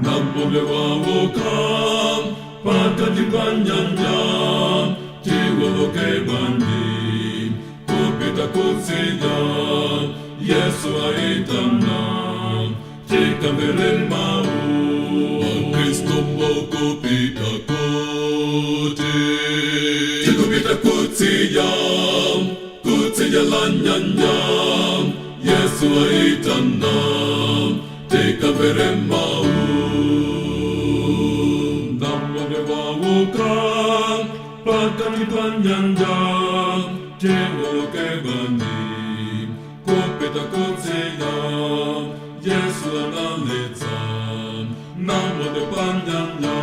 Namondwe wauka pakati pa nyanja, tiwoloke bwanji kupita kutsidya? Yesu aitana, tikamvere mau. Kristo mukupita kuti? Tikupita kutsidya, kutsidya la nyanja. Yesu aitana, tikamvere mau. Namondwe wauka pakati pa nyanja, tiwoloke bwanji kupita kutsidya? Yesu analetsa namondwe pa nyanja.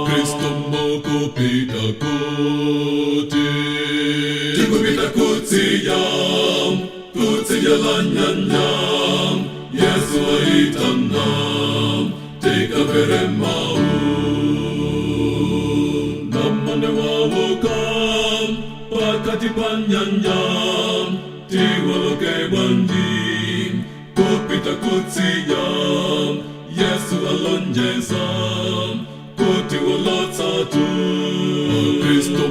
Kristo mukupita kuti? Tikupita kutsidya, kutsidya la nyanja. Yesu aitana, tikamvere mau. Namondwe wauka pakati pa nyanja, tiwoloke bwanji kupita kutsidya? Yesu alonjeza kutiwolotsa tu. Kristo.